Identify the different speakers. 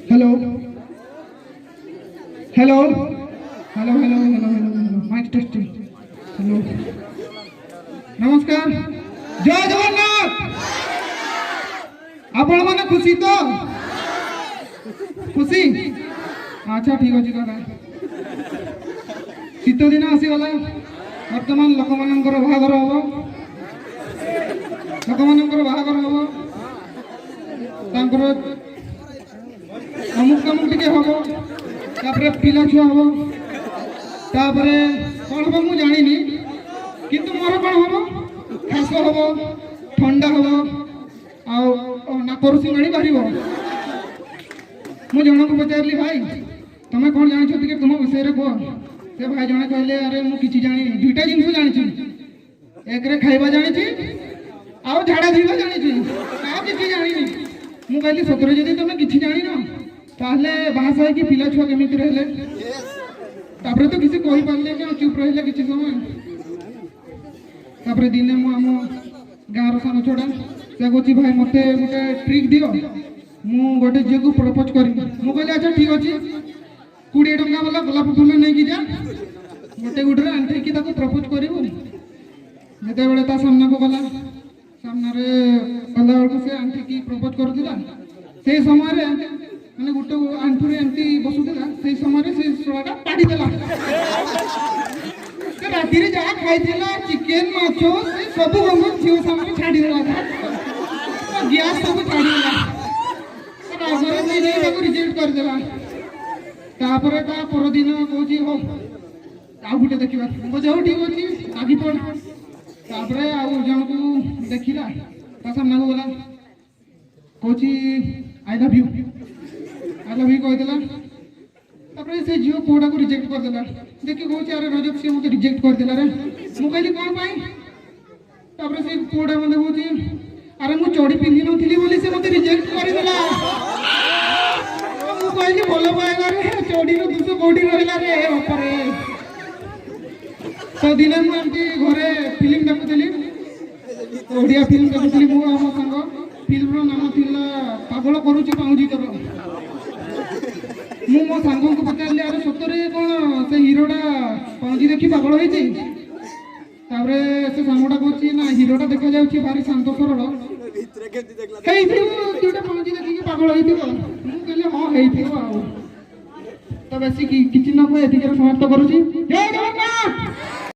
Speaker 1: Hello, hello, hello, hello, hello, hello, hello, mic testing, hello. ନମସ୍କାର, ଜୟ ଜଗନ୍ନାଥ। ଆପଣମାନେ ଖୁସି ତ? ଖୁସି? ଆଚ୍ଛା, ଠିକ ଅଛି ଦାଦା। ଶୀତ ଦିନ ଆସିଗଲା। ବର୍ତ୍ତମାନ ଲୋକମାନଙ୍କର ବାହାଘର ହବ, ଲୋକମାନଙ୍କର ବାହାଘର ହବ, ତାଙ୍କର ଅମୁକ ତମୁକ ଟିକେ ହବ, ତାପରେ ପିଲା ଛୁଆ ହବ, ତାପରେ କ'ଣ ହବ ମୁଁ ଜାଣିନି। କିନ୍ତୁ ମୋର କ'ଣ ହବ? ଖାସ ହବ, ଥଣ୍ଡା ହବ ଆଉ ନାକରୁ ସିଙ୍ଗାଣି ବାହାରିବ। ମୁଁ ଜଣକୁ ପଚାରିଲି, "ଭାଇ, ତମେ କ'ଣ ଜାଣିଛ? ଟିକେ ତୁମ ବିଷୟରେ କୁହ।" ସେ ଭାଇ ଜଣେ କହିଲେ, "ଆରେ, ମୁଁ କିଛି ଜାଣିନି। ଦୁଇଟା ଜିନିଷ ଜାଣିଛି। ଏକରେ ଖାଇବା ଜାଣିଛି ଆଉ ଝାଡ଼ା ଧୋଇବା ଜାଣିଛି, ଆଉ କିଛି ଜାଣିନି।" ମୁଁ କହିଲି, "ସତରେ ଯଦି ତମେ କିଛି ଜାଣିନ, ତାହେଲେ ବାହାସାହା ହେଇକି ପିଲା ଛୁଆ କେମିତି ରହିଲେ?" ତାପରେ ତ କିଛି କହିପାରିଲେନି ଆଉ ଚୁପ୍ ରହିଲେ କିଛି ସମୟ। ତାପରେ ଦିନେ ମୁଁ ଆମ ଗାଁର ସାନ ଛୁଆଟା, ସେ କହୁଛି, "ଭାଇ, ମୋତେ ଗୋଟେ ଟ୍ରିକ୍ ଦିଅ, ମୁଁ ଗୋଟେ ଝିଅକୁ ପ୍ରପୋଜ କରିବି।" ମୁଁ କହିଲି, "ଆଚ୍ଛା, ଠିକ୍ ଅଛି। 20 ଟଙ୍କା ବାଲା ଗୋଲାପ ଫୁଲ ନେଇକି ଯା, ଗୋଟେ ଗୋଡ଼ରେ ଆଣ୍ଠେଇକି ତାକୁ ପ୍ରପୋଜ କରିବୁ।" ଯେତେବେଳେ ତା ସାମ୍ନାକୁ ଗଲା, ସାମ୍ନାରେ ଗଲା ବେଳକୁ ସେ ଆଣ୍ଠେଇକି ପ୍ରପୋଜ କରୁଥିଲା। ସେଇ ସମୟରେ ମାନେ ଗୋଟେ ଆଣ୍ଠୁରେ ଏମିତି ବସୁଥିଲା, ସେଇ ସମୟରେ ସେଇ ଶଳାଟା ପାଡ଼ିଦେଲା। ସେ ରାତିରେ ଯାହା ଖାଇଥିଲା, ଚିକେନ, ମାଛ, ସେ ସବୁ ଗନ୍ଧ ଝିଅ ସାମ୍ନାରେ ଛାଡ଼ିଦେଲା। ଗ୍ୟାସ୍ ସବୁ ଛାଡ଼ିଦେଲା। ରାଗରେ ସେ ଯାଇ ତାକୁ ରିଜେକ୍ଟ କରିଦେଲା। ତାପରେ ତା ପରଦିନ କହୁଛି, "ହଉ, ଆଉ ଗୋଟେ ଦେଖିବା।" ମୁଁ କହୁଛି, "ହଉ, ଠିକ ଅଛି, ଲାଗି ପଡ଼।" ତାପରେ ଆଉ ଜଣକୁ ଦେଖିଲା, ତା ସାମ୍ନାକୁ ଗଲା, କହୁଛି, "I love you, I love you" କହିଦେଲା। ତାପରେ ସେ ଝିଅ ପୁଅଟାକୁ ରିଜେକ୍ଟ କରିଦେଲା। ଦେଖି କହୁଛି, "ଆରେ ରଜତ, ସିଏ ମୋତେ ରିଜେକ୍ଟ କରିଦେଲା ରେ।" ମୁଁ କହିଲି, "କ'ଣ ପାଇଁ?" ତାପରେ ସେ ପୁଅଟା ମୋତେ କହୁଛି, "ଆରେ, ମୁଁ ଚଡ଼ି ପିନ୍ଧି ନଥିଲି ବୋଲି ସେ ମୋତେ ରିଜେକ୍ଟ କରିଦେଲା।" ମୁଁ କହିଲି, ଭଲ ପାଇବାରେ ଚଡ଼ିର ଦୋଷ କୋଉଠି ରହିଲା ରେ ବାପାରେ? ତ ଦିନେ ମୁଁ ଏମିତି ଘରେ ଫିଲ୍ମ ଦେଖୁଥିଲି, ଓଡ଼ିଆ ଫିଲ୍ମ ଦେଖୁଥିଲି ମୁଁ ଆଉ ମୋ ସାଙ୍ଗ। ଫିଲ୍ମର ନାମ ଥିଲା ପାଗଳ କରୁଛି ପାଉଁଜି ତୋର। ମୁଁ ମୋ ସାଙ୍ଗଙ୍କୁ ପଚାରିଲି, "ଆରେ, ସତରେ କ'ଣ ସେ ହିରୋଟା ପାଉଁଜି ଦେଖି ପାଗଳ ହେଇଛି?" ତାପରେ ସେ ସାଙ୍ଗଟା କହୁଛି, "ନା, ହିରୋଟା ଦେଖାଯାଉଛି ଭାରି ଶାନ୍ତ ସରଳ ହେଇଥିବ, ଦୁଇଟା ପାଉଁଜି ଦେଖିକି ପାଗଳ ହେଇଥିବ।" ମୁଁ କହିଲି, "ହଁ, ହେଇଥିବ।" ଆଉ ତ ବେଶୀ କିଛି ନ କହି ଏତିକିରେ ସମାପ୍ତ କରୁଛି। ଜୟ ଜଗନ୍ନାଥ।